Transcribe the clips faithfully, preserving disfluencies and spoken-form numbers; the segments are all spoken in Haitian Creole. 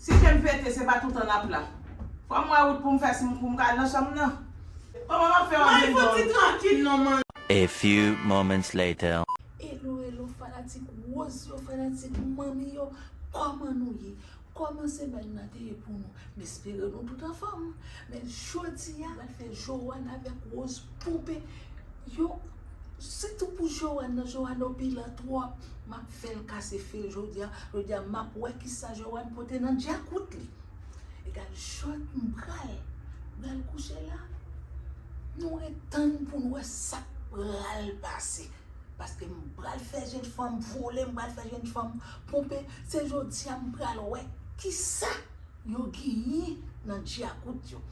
Si je m pete, se pa toutan n ap la. Fò m wè wout pou m fè si m pou m ka al nan chanm nan. Kòman m ap fè wè m vin fouti trankil non, man. A few moments later. Hello, hello, fanatik Rose yo, fanatik manmi yo, kòman nou ye? Kòman semèn nan te ye pou nou? M espere nou tout anfòm. Men jodi a, m pral fè Joanne avèk Rose ponpe. Yo, sitou pou Joanne nan, Joanne opilan twòp. M ap fè l kase fil jodi a. Jodi a, m ap wè kisa Joanne pote nan djakout li. Egal, jodi m pral, m pral kouche la. Nou ret tann pou n wè sa k pral pase. Paske m pral fè jèn fanm vole, m pral fè jèn fanm ponpe. Se jodi a m pral wè kisa yo genyen nan djakout yo.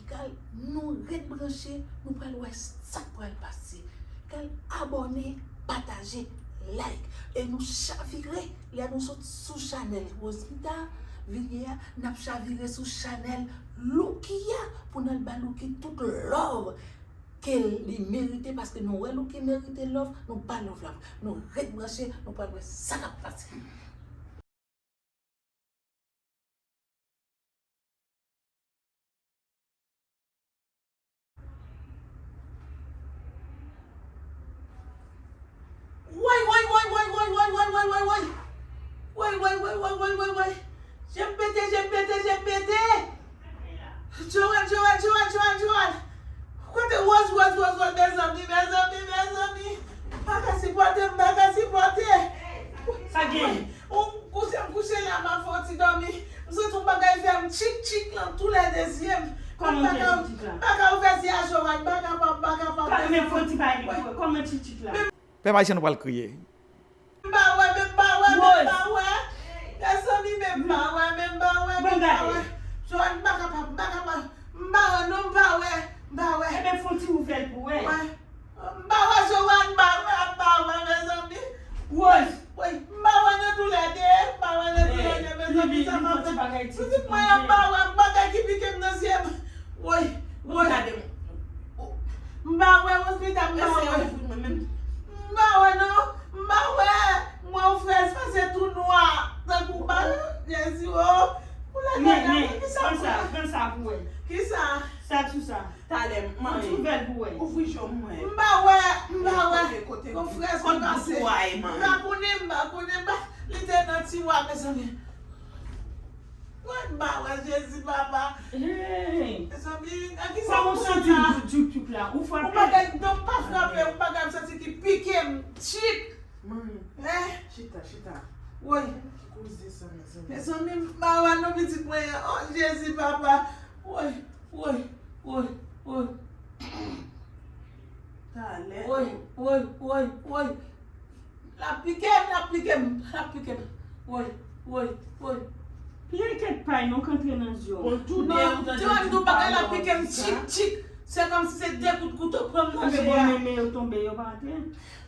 Egal, nou ret branche, nou pral wè sa k pral pase. Egal, abòne, pataje, like. E nou chavire lè nou sot sou chanèl Rosmita Villiers a, n ap chavire sou chanèl Louky a pou n al ba Louky tout love ke li merite, paske nou wè Louky merite love, nou ba love la. Nou ret branche, nou pral wè sa k ap pase. Woy, woy, woy, woy, woy, woy, woy, woy, woy, woy. Woy, woy, woy, woy, woy, woy, woy. Je m pete, je m pete, je m pete. Joanne, Joanne, Joanne, Joanne, Joanne. Kote Rose, Rose, Rose, Rose, mezanmi, mezanmi, mezanmi. M pa ka sipòte, m pa ka sipòte. Sa gen? Ou kouche, m kouche la, m ap fè yon ti dòmi. M santi yon bagay fè m tchik, tchik nan tou lè de zye m. Kòman w fè tchik, tchik la? M pa ka ouvè zye a, Joanne, m pa kapab, m pa kapab. Men fè yon ti bagay pou wè. Kòman tchik, tchik la? Pèp ayisyen, nou pral kriye. M pa wè, men m pa wè, men m pa wè. Mezanmi, men m pa wè, men m pa wè, men m pa wè. Joanne, m pa kapab, m pa kapab. M pa wè, non, m pa wè, m pa wè. Ebyen, fè yon ti ouvè l pou wè. M pa wè, Joanne, m pa wè, m pa wè, mezanmi. Woy, woy, m pa wè nan tou lè de, m pa wè nan tou lè de, mezanmi, sa m ap fè. Pitit mwen an, m pa wè, m bagay ki pike m nan zye m. Woy, woy. M pa wè, Rosmita, m pa wè. M pa wè, non, m pa wè. M wè yon frèz pase tou nwa. Tankou ba, Jezi, o. Ou la gade, men, men, kisa pran sa, pran sa pou wè. Kisa? Sa sou sa. Talè, m, mwen. Ouvè l pou wè. Ouvri je w, mwen. M pa wè, m pa wè. Kote, kote, kote, kote bouton a ye, man? Yon frèz ki pase. M pa konnen, m pa konnen, m pa, li te nan tiwa, mezanmi. Mwen, m pa wè, Jezi, papa. Hey. Mezanmi, nan kisa m pran la? Kòman w santi l, tchouk, tchouk, tchouk la? Ou frape? Yon bagay, donk pa frape, yon bagay m santi ki pike m, tchik. Mwen. Hein? Chita, chita. Woy. Ki koze sa, mezanmi? Mezanmi, m pa wè non pitit mwen an. Oh, Jezi, papa. Woy, woy, woy, woy. Talè. Woy, woy, woy, woy. L ap pike m, l ap pike m, l ap pike m. Woy, woy, woy. Pye kèk pay non k antre nan zye w. Bon, tou de ou tande di bagay la pike m tchik, tchik. Se kòmsi se de kout kouto pran m nan je a. Bon, men, men yo tonbe, yo pa antre.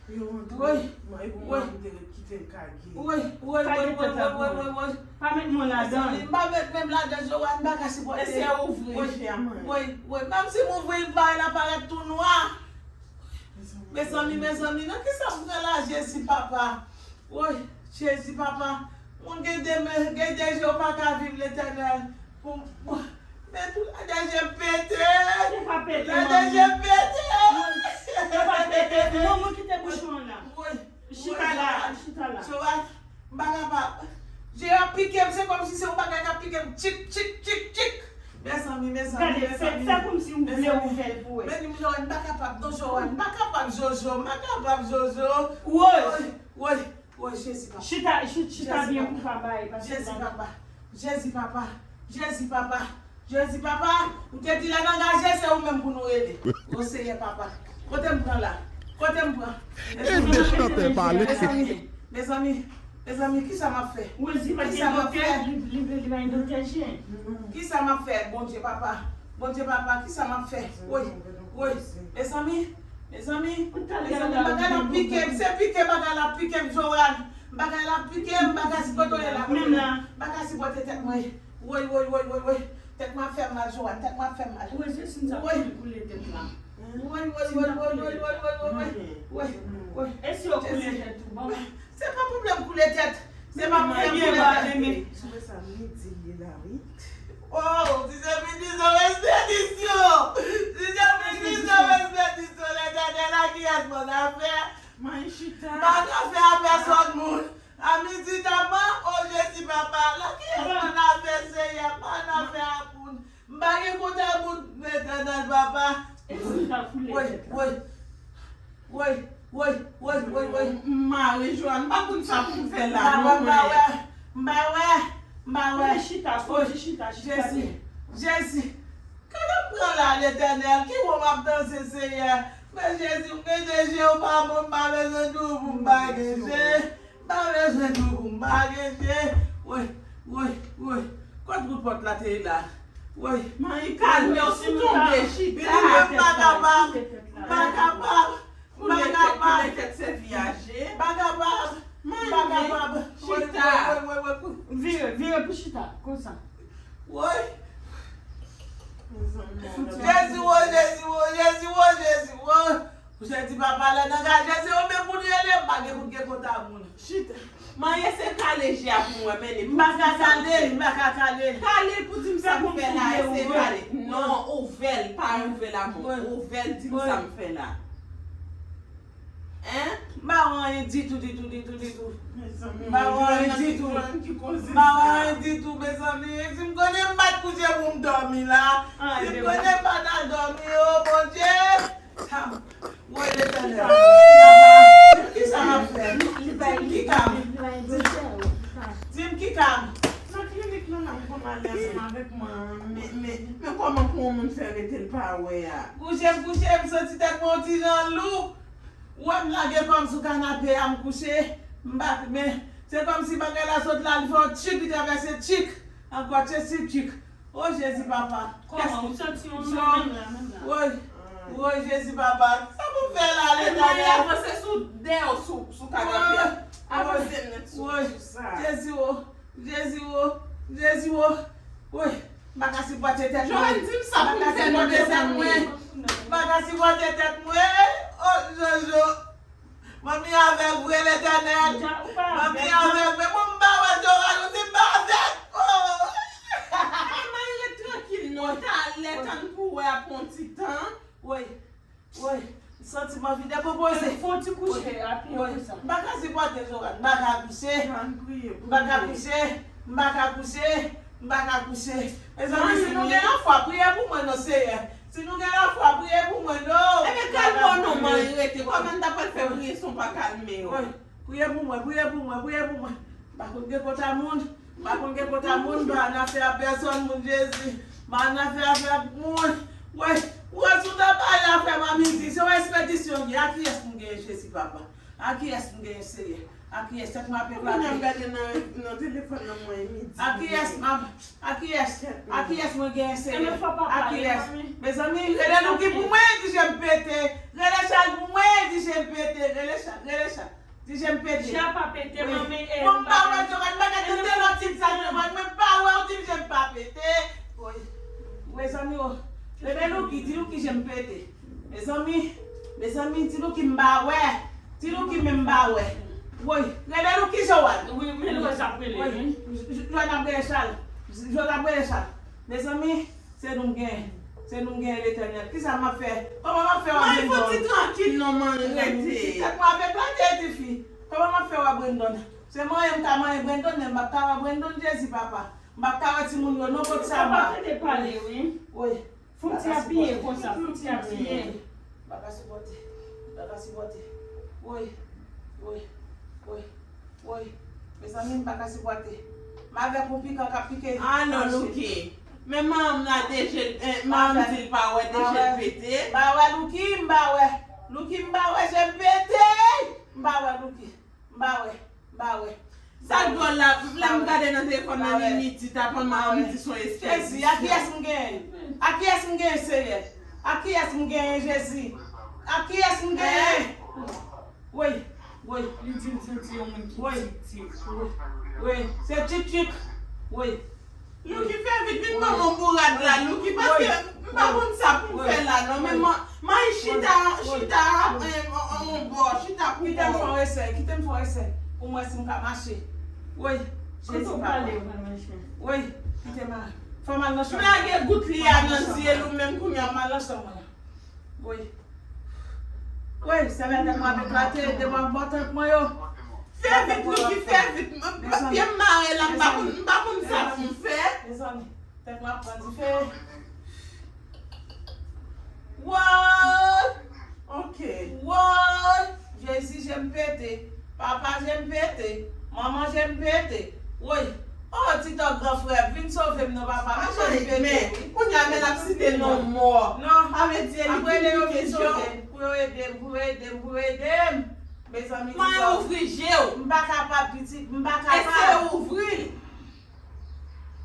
Yo antre. Woy, woy. Mwen, e pou mwen, m te ret kite l kage. Woy, woy, woy, woy, woy, woy. Pa met men w ladan l. Mezanmi, m pa met men m ladan, Joanne, m pa ka sipòte. Eseye ouvri je a, mwen. Woy, woy. Menm si m ouvri l, bagay la parèt tou nwa. Mezanmi, mezanmi, nan kisa m pran la, Jezi papa? Woy, Jezi papa, moun gen de men, gen de je w pa ka viv, Letènèl. Pou, pou, men tou la de je pete. Se pa pete, la de je pete. Se pa pete. Non, mwen kite bouchon an la. Woy, chita la, chita la. Joanne, m pa kapab. Je ap pike m, se kòmsi se yon bagay k ap pike m. Tchik, tchik, tchik, tchik. Mezanmi, mezanmi, mezanmi. Gade, fè, fè kòmsi ou vle ouvè l pou wè. Men m, Joanne, m pa kapab, non, Joanne, m pa kapab, Jojo, m pa kapab, Jojo. Woy, woy, woy, Jezi papa. Chita, chi-, chita byen pou pa bay, paske Jezi papa, Jezi papa, Jezi papa. Jezi papa, ou te di lè n angaje, se ou menm pou nou rele. O Seyè papa, kote m pran la? Kote m pran? Mezanmi, mezanmi, mezanmi, kisa m ap fè? Kisa m ap fè? Li, li, li pa gen doktè je. Kisa m ap fè, Bondye papa? Bondye papa, kisa m ap fè? Woy, woy, mezanmi, mezanmi, mezanmi, bagay la pike m, se pike bagay la pike m, Joanne. Bagay la pike m, bagay sipòte la. Menm la. Bagay sipòte tèt mwen. Woy, woy, woy, woy, woy. Tèt mwen ap fè m mal, Joanne. Tèt mwen ap fè m mal. Woy, Jezi, m sa koule, koule tèt la. Woy, woy, woy, woy. Woy, woy, woy. E si yo koule tèt ou, bon? Se pa pwoblèm koule tèt. Se pa mwen ki pou leve. Sou sa, midi li la, wi. Oh, si se midi, se yon ekspedisyon. Si se midi, se yon ekspedisyon. Letènèl, a kiyès m ann afè? Mwen chita. M pa ann afè a pèsòn moun. A midi tapan, o Jezi papa, la kiyès m ann afè, Seyè? M pa ann afè a moun. M pa gen kont a moun, Letènèl papa. Woy, woy. Woy, woy, woy, woy, woy. M mare, Joanne, m pa konn sa pou m fè la, non, mwen. M pa wè, m pa wè, m pa wè. Chita, chita, chita. Jezi, Jezi. Gade m pran la, Letènèl, ki wo m ap danse, Seyè? Men Jezi, m gen de je, ou pa bon, m pa bezwen di w pou m pa gen je. M pa bezwen di w pou m pa gen je. Woy, woy, woy. Kot bout pòt la te ye la? Woy. Mari, kalme w, si w tonbe, chita. Mwen pa kapab. M pa kapab. M pa kapab. Koule tèt, koule tèt, sèvi a je. M pa kapab. M pa kapab. Chita. Woy, woy, woy, woy. Vire, vire pou chita, konsa. Woy. Jezi wo, Jezi wo, Jezi wo, Jezi wo. Jezi papa la nan gade, Jezi wo, men pou l rele, m pa gen pou l gen kont a moun. Chita. Manyen se kale je a pou mwen, men li. M pa ka kale, m pa ka kale. Kale pou di m sa pou m fè la, se kale. Non, ouvè l, pa ouvè l a mwen. Ouvè l, di m sa m fè la. Hein? M pa wè anyen ditou, ditou, ditou, ditou. M pa wè anyen ditou. M pa wè anyen ditou, mezanmi. Si m konnen m pa t kouche pou m dòmi la. Si m konnen m pa t al dòmi, o Bondye. Sa m, woy Letènèl. Papa, kisa m ap fè? Di m ki ka m. Di m ki ka m. Nan klinik nan la, m konn ale ansanm avèk mwen. Men, men, men kòman pou yon moun fè rete l pa wè a? Kouche m kouche, m santi tèt mwen yon ti jan lou. Ou wè m lage kò m sou kanape a, m kouche, m pa, men se kòmsi bagay la sot la, li fè yon tchik, li travèse tchik, ankò tchik, tchik. O Jezi papa. Kòman ou santi yon moun menm la, menm la? Woy, woy, Jezi papa. Sa pou m fè la, Letènèl? Avanse sou dèyè w, sou, sou kanape a. Avanse nèt sou, sou sa. Jezi o. Jezi wo, Jezi wo. Woy, m pa ka sipòte tèt mwen. Joanne, di m sa pou m fè non, mezanmi. M pa ka sipòte tèt mwen. O Jojo. Manmi avèg vre, Letènèl. Manmi avèg vre. Bon, m pa wè Joanne, ou di m pa avèg. Oh. Manmi, ret trankil non. Talè tann pou wè ap yon ti tan. Woy. Woy, m santi m anvi dekonpoze. Fè yon ti kouche, apiye konsa. M pa ka sipòte, Joanne. M pa ka kouche. M pa ka kouche. M pa ka kouche. M pa ka kouche. Mezanmi, si nou gen lafwa, priye pou mwen non, Seyè. Si nou gen lafwa, priye pou mwen non. Ebyen, kalme w non, manyen, rete. Kòman n ta pral fè priye san w pa kalme w? Woy, priye pou mwen, priye pou mwen, priye pou mwen. M pa konn gen kont a moun. M pa konn gen kont a moun, m pa nan afè a pèsòn moun, Jezi. M pa nan afè avèk moun. Woy, ou wè si w ta pale afè m a midi, se yon ekspedisyon m gen. A kiyès m genyen, Jezi papa? A kiyès m genyen, Seyè? A kiyès? Tèt mwen ap eklate. Kounye a m gade nan, nan telefòn nan mwen, midi. A kiyès m ap, a kiyès, a kiyès mwen genyen, Seyè? A kiyès? Mezanmi, rele Louki pou mwen, di je m pete. Rele Chal pou mwen, di je m pete. Rele Chal, rele Chal. Di je m pete. Je a pa pete, manmi, e m pa wè Joanne, m pa ka tande lòt tip sa, Joanne, mwen pa wè w di m je m pa pete. Woy. Mezanmi, o. Rele Louki, di Louki je m pete. Mezanmi, mezanmi, di Louki m pa wè. Di Louki menm m pa wè. Woy. Rele Louki, Joanne. Wi, men Joanne ap rele, wi. Joanne ap rele Chal. Joanne ap rele Chal. Mezanmi, Se nou m genyen. Se nou m genyen, Letènèl. Kisa m ap fè? Kòman m ap fè wè Brandon? Mwen fouti trankil non, manyen, rete. Tèt mwen ap eklate, tifi. Kòman m ap fè wè Brandon? Se manyen m ka manyen Brandon, men m p ap ka wè Brandon, Jezi papa. M p ap ka wè timoun yo non, kot sa m pa. Papa tande pale, wi. Wi. Fouti apiye konsa, fouti apiye. M pa ka sipòte. M pa ka sipòte. Woy. Woy. Woy. Woy. Mezanmi, m pa ka sipòte. M avèk yon pikan k ap pike. Ah non, Louki. Men manman m la deje, eh, manman m di l pa wè deje l pete. M pa wè Louki, m pa wè. Louki, m pa wè je m pete. M pa wè Louki. M pa wè. M pa wè. Sa dwòl la, lè m gade nan telefòn nan, li midi tapan, manman m di son espès. Jezi, a kiyès m genyen? A kiyès m genyen, Seyè? A kiyès m genyen, Jezi? A kiyès m genyen? Woy, woy. Li di l santi yon moun ki tik tik. Woy, se tik tik. Woy. Louki fè vit vin ban mwen bourad la, Louki, paske m pa konn sa pou m fè la, non, men man, man chita, chita, eh, on, on bò, chita pou bò. Kite m fè yon esè, kite m fè yon esè. Pou m wè si m ka mache. Woy, Jezi papa. Woy, kite m al. Fò m al nan chanm. M lage gout li a nan zye l ou menm kounye a. Fò m al nan chanm mwen. Woy. Woy, sèvèl tèt mwen ap eklate, ede m ap bò tèt mwen yo. Fè vit, Lucky, fè vit. Papye m mare la, m pa konn, m pa konn sa pou m fè. Mezanmi, tèt mwen ap pran dife. Woy! Ok. Woy! Jezi, je m pete. Papa, je m pete. Manman, je m pete. Woy! Oh, TikTok gran frè, vin sove m non, papa. Men je m pete, wi. Kounye a, men l ap site non mò. Non. Sa vle di, li ap rele yo vin sove m, pou yo ede m, pou yo ede m, pou yo ede m. Mezanmi, TikTok. Mwen ouvri je w. M pa kapab, pitit, m pa kapab. Eseye ouvri l.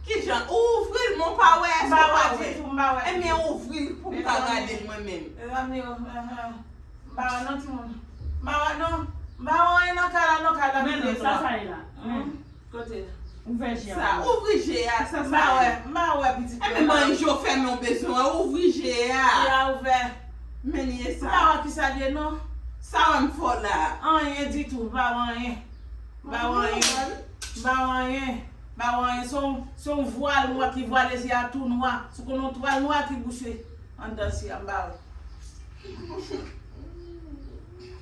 Kijan? Ou ouvri l, men w pa wè, èske w pa wè? M pa wè ditou, m pa wè. Ebyen, ouvri l pou m ka gade l mwen menm. Mezanmi, oh, ah, ah. M pa wè non, timoun. M pa wè non. M pa wè anyen nan kay la, non, kay la. Men non, sa, sa ye la. Men. Kote? Ouvè je a. Sa, ouvri je a, sa, sa. M pa wè, m pa wè, pitit. Ebyen, men je w fèmen, w bezwen wè, ouvri je a. Je a ouvè. Men li ye sa. M pa wè kisa l ye, non. Sa wè m fè w la. Anyen ditou, m pa wè anyen. M pa wè anyen. M pa wè anyen. M pa wè anyen. Se yon, se yon vwal nwa ki vwale je a tou nwa. Si w konn yon twal nwa ki bouche anndan je a, m pa wè.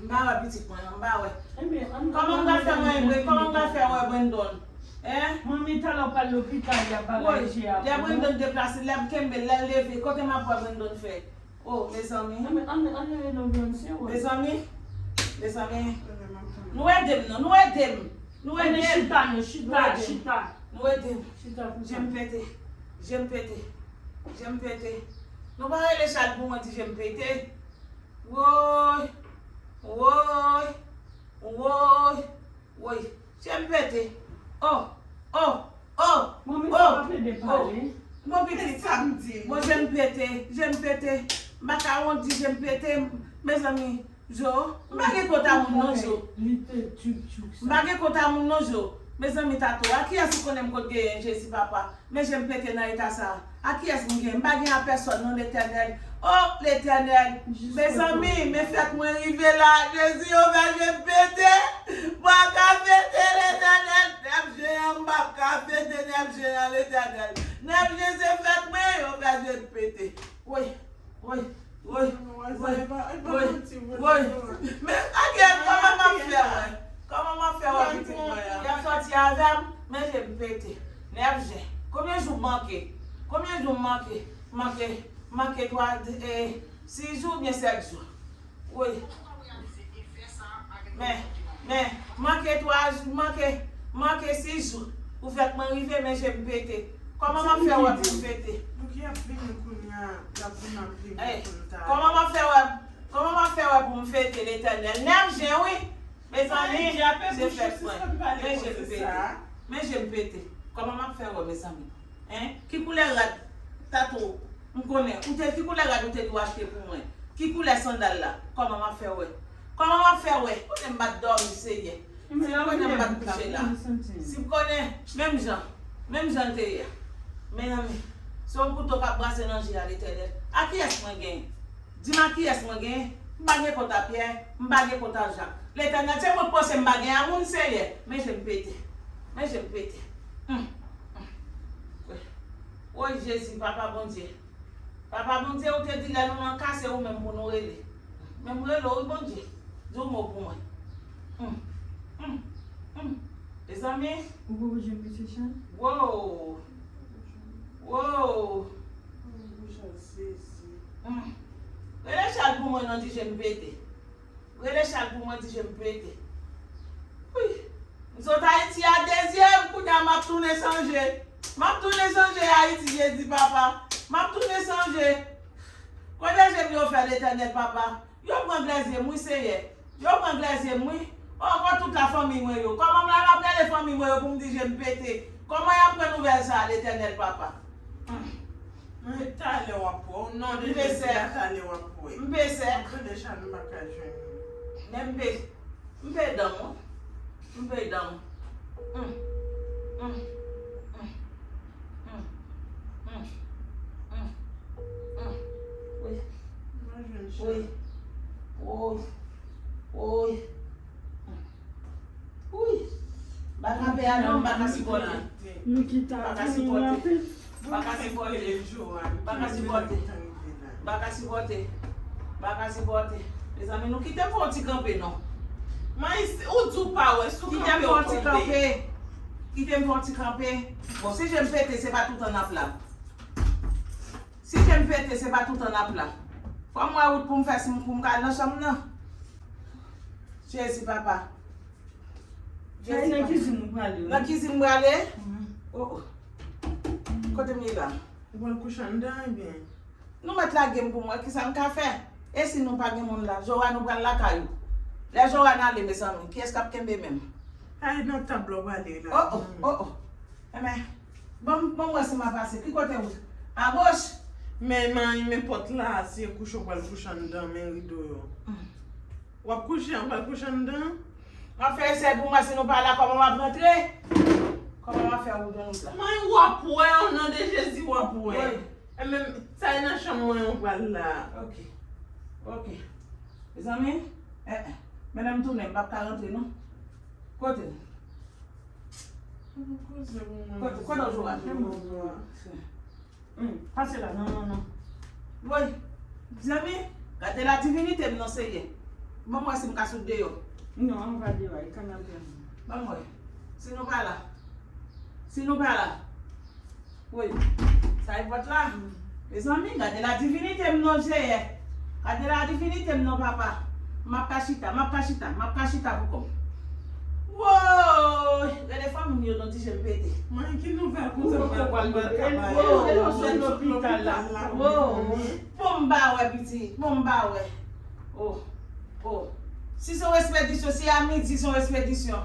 M pa wè pitit mwen an, m pa wè. Kòman m pral fè mwen, kòman m pral fè wè Brandon? Hein? Manmi, talè w pral lopital, y ap bagay je a pou ou. Lè Brandon deplase, lè m kenbe l, lè l leve, kote m ap wè Brandon fè? Oh, mezanmi. Ann, ann, ann rele Beyoncé, wi. Mezanmi, mezanmi. Nou ede m non, nou ede m. Nou ede m. Chita, non, chita, chita. Nou ede m. Chita, chita. Je m pete. Je m pete. Je m pete. Nou pa rele Chad pou mwen di je m pete. Woy. Woy. Woy. Woy, je m pete. Oh, oh, oh, oh, oh. Manmi, sa pa plede pale. Bon, pitit, sa m di. Bon, je m pete, je m pete. M pa ka wont di je m pete. Mezanmi, Jo, m pa gen kont a moun non, Jo. Li te tchouk tchouk sa. M pa gen kont a moun non, Jo. Mezanmi, Tato, a kiyès ou konnen m konn genyen Jezi, papa? Men je m pete nan eta sa a. A kiyès m gen? M pa gen a pèsòn non, Letènèl. Oh, Letènèl. Mezanmi, men fèt mwen rive la. Jezi, yo fè je m pete. M pa ka fete, Letènèl. Nèf je an, m p ap ka fete nèf je an, Letènèl. Nèf je se fèt mwen, yo fè je m pete. Woy. Woy, woy, woy, woy, woy. Men, Ariel, kòman m ap fè wè? Kòman m ap fè wè pitit mwen an? Y ap sòti avè m, men je m pete. Nèf je. Konbyen jou m manke? Konbyen jou m manke? Manke, manke twa, eh, sis jou oubyen sèt jou? Woy. Men, men, manke twa jou, manke, manke sis jou pou fèt mwen rive, men je m pete. Kòman m ap fè wè pou m fete? Pou ki ap vini kounye a, l ap vin ap vini pou m ta. Kòman m ap fè wè, kòman m ap fè wè pou m fete, Letènèl? Nèf je, wi. Mezanmi, je fèt mwen. Men je m pete. Men je m pete. Kòman m ap fè wè, mezanmi? Hein? Ki koulè rad Tato? M konnen. Ou te, ki koulè rad ou te di w achte pou mwen? Ki koulè sandal la? Kòman m ap fè wè? Kòman m ap fè wè? Konnen m pa t dòmi, Seyè. Si m konnen m pa t kouche la. Si m konnen, menm jan. Menm jan l te ye a. Mezanmi, se yon kouto k ap brase nan je a, Letènèl. A kiyès mwen genyen? Di m a kiyès mwen genyen? M pa gen kont a Pyè, m pa gen kont a Jak. Letènèl, se mwen k panse m pa gen a moun, Seyè. Men je m pete. Men je m pete. Hum, hum. Woy, Jezi, Papa Bondye. Papa Bondye, ou te di lè nou nan ka, se ou menm pou nou rele. Men m rele w, wi, Bondye. Di yon mo pou mwen. Hum, hum, hum. Mezanmi. Ou poko janm pete, Chad? Wow. Wow. Hum. Rele Chad pou mwen non, di je m pete. Rele Chad pou mwen, di je m pete. Wi. M sot Ayiti a de zye, kounye a m ap tounen san je. M ap tounen san je Ayiti, Jezi papa. M ap tounen san je. Kote je m yo fè, Letènèl papa? Yo pran glè zye m, wi, Seyè. Yo pran glè zye m, wi. Oh, kot tout la fanmi mwen yo? Kòman m la m ap rele fanmi mwen yo pou m di je m pete? Kòman y ap pran nouvèl sa a, Letènèl papa? Hum. Men talè w ap wè, o non de Jezi, talè w ap wè. M pese. M pese. M pese, m pa ka jwenn li. Men m pe, m pe dan m, wi. M pe dan m. Hum. Hum. Hum. Wi. Wi. Wi. Wi. Wi. Bagay Alo, m pa ka sipòte. Loukita, m pa ka sipòte. M pa ka sipòte. M pa ka sipòte. M pa ka sipòte. M pa ka sipòte. Mezanmi, nou kite m fè yon ti kanpe, non. Mayis, ou di w pa wè, si w kanpe, ou tonbe. Kite m fè yon ti kanpe. Kite m fè yon ti kanpe. Bon, si je m pete, se pa toutan n ap la. Si je m pete, se pa toutan n ap la. Fò m wè wout pou m fè, si m, pou m ka al nan chanm nan. Jezi, papa. Jezi, papa. Nan kizin ou prale, wi. Nan kizin m prale? Wi. Oh, oh. Kote m ye la? Ou pral kouche anndan, ebyen? Nou mèt lage m pou m wè kisa m ka fè. E si nou pa gen moun la? Jowa, nou pral lakay ou. Lè Jowa n ale, mezanmi, kiyès k ap kenbe menm? Ay, nan tab la w prale la. Oh, oh, oh, oh. Enben, ban m, ban m wè si m a pase. Ki kote ou? Agoch? Men, men, men pòt la, si e kouche w pral kouche anndan, men rido yo. Mm. W ap kouche, w pral kouche anndan? M ap fè esèy pou m wè si nou pa la, kòman m ap rantre? Kòman m ap fè wout la? Mwen, w ap wè, o non de Jezi, w ap wè. Wi. E menm, sa e nan chanm mwen, w pral la. Ok. Ok. Mezanmi, eh, eh. Men lè m tounen, m p ap ka rantre, non. Kote l? Kote, kote w jwe a? Hmm, pase la, non, non, non. Woy, zanmi, gade la divinite m non, Seyè. Ban m wè si m ka sot deyò. Non, ann pa deyò, e kanapè. Ban m wè. Si nou pa la. Si nou pa la. Woy, sa e pòt la. Mezanmi, gade la divinite m non, Seyè. Gade la divinite m non, papa. M ap ka chita, m ap ka chita, m ap ka chita pou kò m. Woy! Gade fanmi m yo, non, ti je m pete. Mwen, ki nouvèl konsa m pral pran bat kabay? Woy, se lopital la. Woy! Bon, m pa wè, pitit. Bon, m pa wè. Oh, oh. Si se yon ekspedisyon, si a midi se yon ekspedisyon,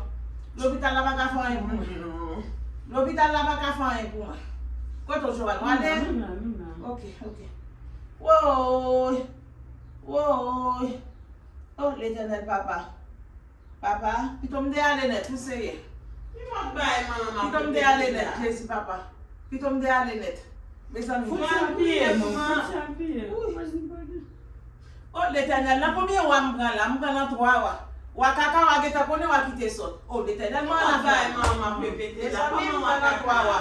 lopital la pa ka fè anyen pou mwen. Lopital la pa ka fè anyen pou mwen. Kote w, Joanne? W ale? Ok, ok. Woy! Woy! Oh, Letènèl, papa. Papa, pito m te ale nèt, wi, Seyè. Pito m te ale nèt, Jezi, papa. Pito m te ale nèt. Mezanmi. Fout ti apiye, non. Fout ti apiye. Oh, Letènèl, nan konbyen wa m pran la? M pran nan twa wa. Wa kaka, wa gentan konnen, wa kite sòt. Oh, Letènèl, mwen ann afè. Mezanmi, m pran nan twa wa.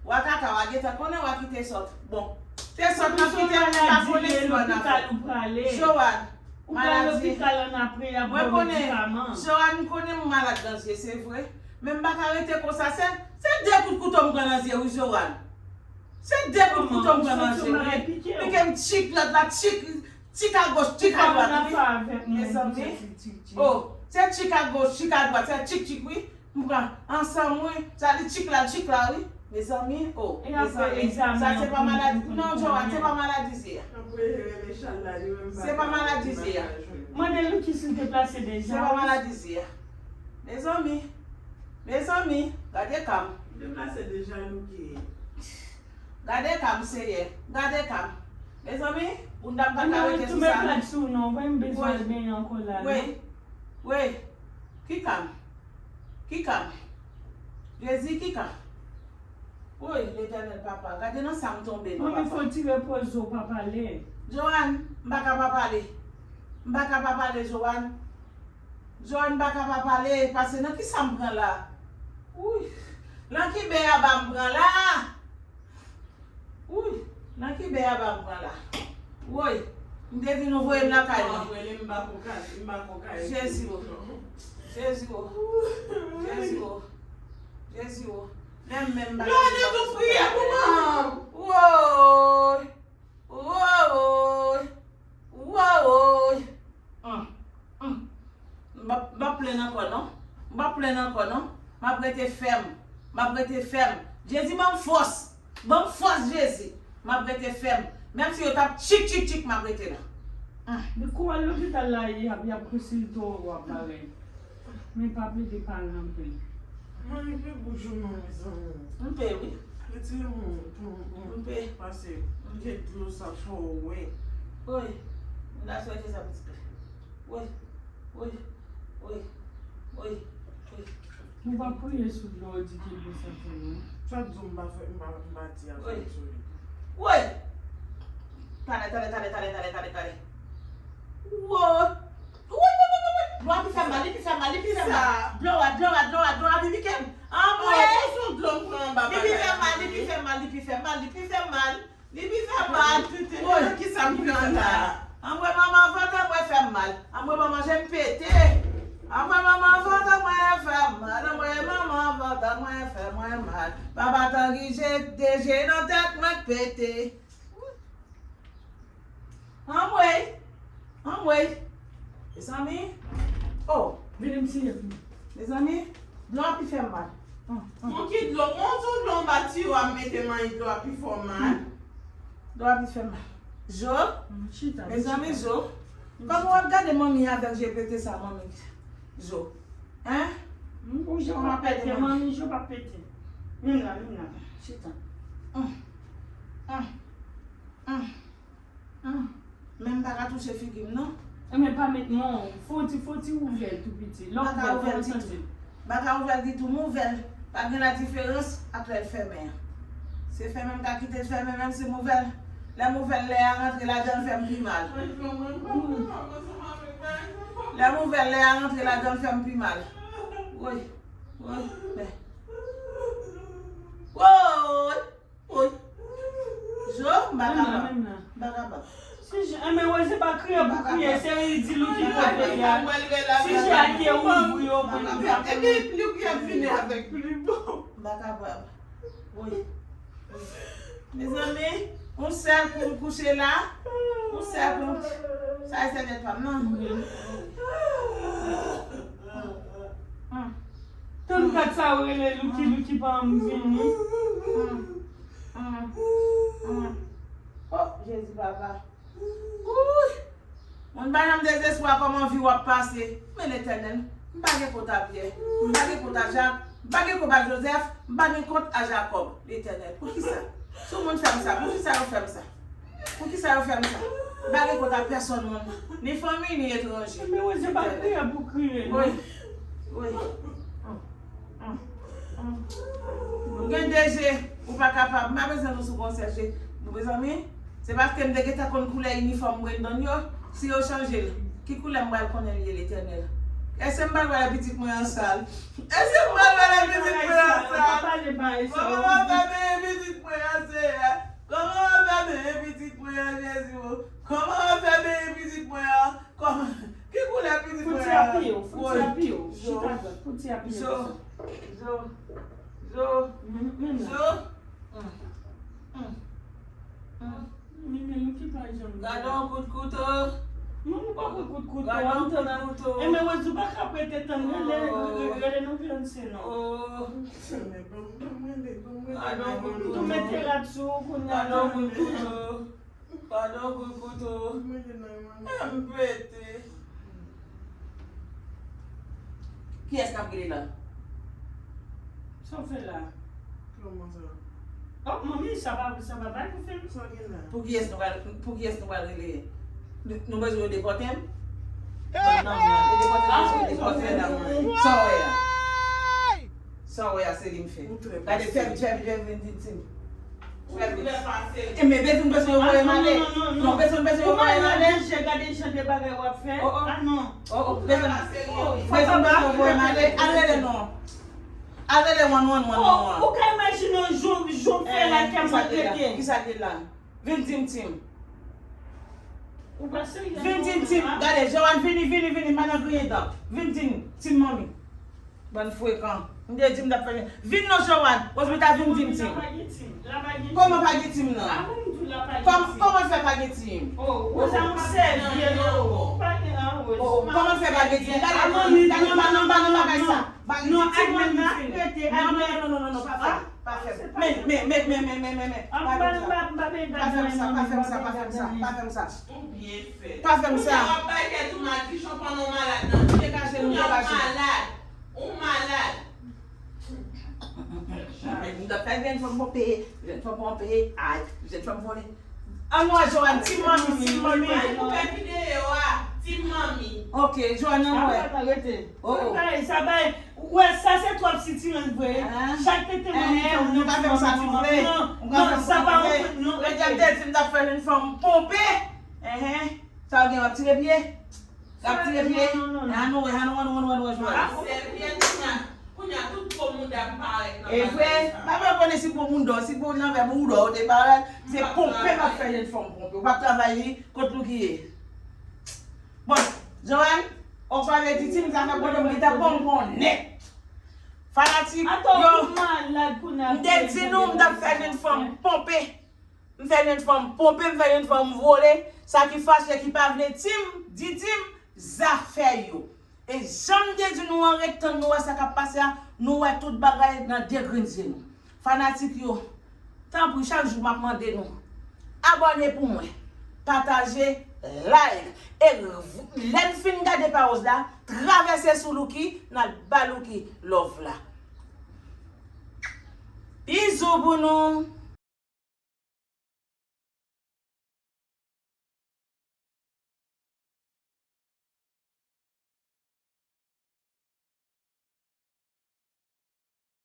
Wa kaka, wa gentan konnen, wa kite sòt. Bon. Te sòt nan kite m, pa konnen si w ann afè. Joanne, ou pral lopital ann apre, y ap ba w medikaman. Joanne, m konnen m malad nan zye, se vre. Men m pa ka rete konsa. Se, se de kout kouto m pran nan zye, wi, Joanne. Se de kout kouto m pran nan zye, wi. Pike m tchik, lòt la tchik, tchik agoch, tchik adwat, wi. Mezanmi. Oh, se tchik agoch, tchik adwat, se tchik, tchik, wi. M pran ansanm, wi. Sa li tchik la, tchik la, wi. Mezanmi, oh, mezanmi. Sa se pa maladi. Non, Joanne, se pa maladi zye a. Se pa maladi zye a. Mande Lucky si l te plase deja. Se pa maladi zye a. Mezanmi. Mezanmi, gade ka m. Deplase deja, Lucky. Gade ka m, Seyè. Gade ka m. Mezanmi, bounda m pa ka rete sou sa, non. Tou met plak sou non, mwen m bezwen al benyen ankò la, non. Wi. Wi. Ki ka m? Ki ka m? Jezi, ki ka m? Woy, Letènèl, papa, gade nan sa m tonbe, non, papa. Manmi, fò w tire poze w, pa pale. Joanne, m pa ka pa pale. M pa ka pa pale, Joanne. Joanne pa ka pa pale, pase nan kisa m pran la? Wouy! Nan ki bèyaba m pran la? Wouy! Nan ki bèyaba m pran la? Woy! M te vin ou voye m lakay mwen. Jezi o! Jezi o! Jezi o! Jezi o! Menm, menm bagay. Lòne tou priye pou mwen! Woy! Woy! Woy! Hum, hum. M p ap, m p ap plenn ankò non. M p ap plenn ankò non. M ap rete fèm. M ap rete fèm. Jezi ban m fòs. Ban m fòs, Jezi. M ap rete fèm. Menm si yo t ap tchik, tchik, tchik, m ap rete la. Hum. Depi w al lopital la, y ap, y ap konsilte w, w ap bagay. Men pa plede pale anpil. Mwen rive bouch ou non, mezanmi. M pe, wi. Retire men w pou, pou, pase gen dlo sa fò w wè. Wi. M ta swete sa pitit la. Wi. Wi. Wi. Wi. Wi. Ou pa priye sou dlo, ou di ki dlo sa fè non. Sa di w m pa fè, m pa, m pa di a fè sou li. Wi. Talè, talè, talè, talè, talè, talè, talè. Wi. Wi, wi, wi, wi, wi. Dlo a pi fè mal, li pi fè mal, li pi fè mal. Dlo a, dlo a, dlo a, dlo a pi pike m. Anmwe, se yon dlo m pran anba bagay la. Li pi fè mal, li pi fè mal, li pi fè mal, li pi fè mal. Woy, kisa m pran la? Anmwe, manman vant anmwe fè m mal. Anmwe, manman je m pete. Anmwe, manman vant anmwe fè m mal. Anmwe, manman vant anmwe fè mwen mal. Papa Tangi je, de je nan tèt mwen k pete. Anmwey! Anmwey! Mezanmi! Oh! Vini m siye pou nou. Mezanmi, dlo a pi fè m mal. Hum, hum. Bon, ki dlo? Bon, sou dlo anba tiyo a m mete manyen dlo a pi fè w mal. Dlo a pi fè m mal. Jo! Mezanmi, Jo! Kòman w ap gade manmi avèk je pete sa, manmi? Jo. Hein? Ou je pa pete, manmi, je pa pete. Menm la, menm la. Chita. Hum. Hum. Hum. Hum. Men m pa ka touche figi m, non. Enben, pa met non. Fon ti, fon ti ouvè l tou piti. Lè w ouvè l, fò w santi l. M pa ka ouvè l ditou. M ouvè l. Pa gen ladiferans ak lè l fèmen an. Se fèmen m ka kite l fèmen, menm si m ouvè l. Lè m ouvè l, lè a rantre ladan l fè m pi mal. Lè m ouvè l, lè a rantre ladan l fè m pi mal. Woy, woy, men. Woy, woy. Jo, m pa kapab. M pa kapab. Si je, enben, wè, se pa kriye pou kriye, se ridil ou ki pote a. Si je a te ouvri yo pou li pa. Epi, li ki ap vini avèk pli bon. M pa kapab. Woy. Mezanmi, yon sèl kou m kouche la. Yon sèl kou m. Sa e sèvyèt pa m, non? Tann kat sa yo rele Louki, Louki pa janm vini. Oh, Jezi, papa. Wouy! Moun pa janm dezespwa kòman vi w ap pase. Men Letènèl, m pa gen kont a Pyè, m pa gen kont a Jak, m pa gen kont a Jozèf, m pa gen kont a Jakòb. Letènèl, poukisa? Si yon moun fè m sa, poukisa yo fè m sa? Poukisa yo fè m sa? M pa gen kont a pèsonn moun, ni fanmi, ni etranje. Men wè, se pa kriye pou kriye, non. Wi, wi. Ou gen de je, ou pa kapab. M pa bezwen nou sou konsèy je. Nou bezwen mi? Se paske m te gentan konn koulè inifòm Brendon yo. Si yo chanje l, ki koulè m pral konnen l ye, Letènèl? Èske m pral wè pitit mwen an sal? Èske m pral wè pitit mwen an sal? Kòman w ap fè benyen pitit mwen an, Seyè? Kòman w ap fè benyen pitit mwen an, Jezi? Kòman w ap fè benyen pitit mwen an? Kòman? Ki koulè pitit mwen an? Fouti a piye w, fouti a piye w. Chita dwat, fouti a piye w. Jo, Jo, Jo, Jo. Men, men, men, ki pa janm. Gade yon kout kouto. Non, nou pa pran kout kouto. Gade yon kout kouto. E men, wè, ou pa ka prete tann, rele, rele, rele nan fiyanse, non. Oh. Gade yon kout kouto. Tou mete rad sou ou kounye a. Gade yon kout kouto. Padon, kout kouto. M pete. Kiyès k ap rele la? Sa w fè la? Kòman sa? Oh, manmi, sa pa, sa pa bay pou fè m. Sa w gen la? Pou kiyès nou pral, pou kiyès nou pral rele? Nou, nou bezwen yo depòte m? Non, non, non, yo depòte m, yo depòte m. Sa w wè a? Sa w wè a, se li m fè. Gade, fè vit, fè vit, fè vit, vin, vin, vin. Fè vit. E men, bezwen, bezwen yo voye m ale. Non, bezwen, bezwen yo voye m ale. Gade jan de bagay w ap fè. Oh, oh. Ah, non. Oh, oh, bezwen, bezwen, bezwen yo voye m ale. Al rele non. Al rele wan, wan, wan, wan, wan. Ou ka imajine yon jou, jou m fè la kè m maltrete. Kisa ki la? Vin di m, Tim. Ou pa serye non. Vin di m, Tim. Gade, Joanne, vini, vini, vini, m pa nan griyen dan. Vin di m, Tim, manmi. Bann frekan. M te di m t ap fè. Vin non, Joanne. Wozmita, vin di m, Tim. Kòman pa gen Tim nan? Kòman fè pa gen Tim? Oh, Rosa, yon sèvyèt. Ou pa gen an, Rosa. Oh, kòman fè pa gen Tim? Gade, gade, pa nan, pa nan bagay sa. Pa gen Tim, men li fini. Non, non, non, non, non, pa fè. Pa fè. Men, men, men, men. Pa fè m sa. Pa fè m sa, pa fè m sa, pa fè m sa, pa fè m sa. Ou byen fè. Pa fè m sa. Kounye a w ap bay tèt ou madichon pandan w malad nan. Degaje nou, degaje. Kounye a w malad. Ou malad. Ay, m t ap fè jèn fanm ponpe, jèn fanm ponpe, ay, jèn fanm vole. Anmwa, Joanne, Tim Manmi, Tim Manmi. Mwen koupe videyo a, Tim Manmi. Ok, Joanne, anmwe. Arete, arete. Oh, oh. Sa bay, sa bay. Ou wè, sa se twòp sitirans vre. Chak tete manmi fè ou nou pa fè sa nou vle. Non, non, sa pa yon, non, rete. Rete, di m t ap fè jèn fanm ponpe. Enhen. Sa w gen, w ap tire pye? W ap tire pye? Non, non, non, non. An nou wè, an nou wè, an nou wè, an nou wè, an nou wè. Sèvyèt, kounye a, kounye a, tout Komanda parèt nan E vre, pa pa konnen si pou moun dò, si pou nan vè moun dò, ou te parèt. Se ponpe m ap fè jèn fanm ponpe. Ou pa travay li, kot nou ki ye. Bon, Joanne, ou pale di ti m sa fè pwoblèm, li ta bon bon nèt. Fanatik, yo, m te di nou, m t ap fè jèn fanm ponpe. M fè jèn fanm ponpe, m fè jèn fanm vole. Sa ki fache, ki pa vle ti m, di ti m, zafè yo. E jan m te di nou an, ret tann nou wè sa k ap pase a, nou wè tout bagay nan de grenn zye nou. Fanatik yo, tanpri, chak jou m ap mande nou, abòne pou mwen, pataje, like, e lè n fin gade pawòz la, travèse sou Louky, n al ba Louky love la. Bizou pou nou.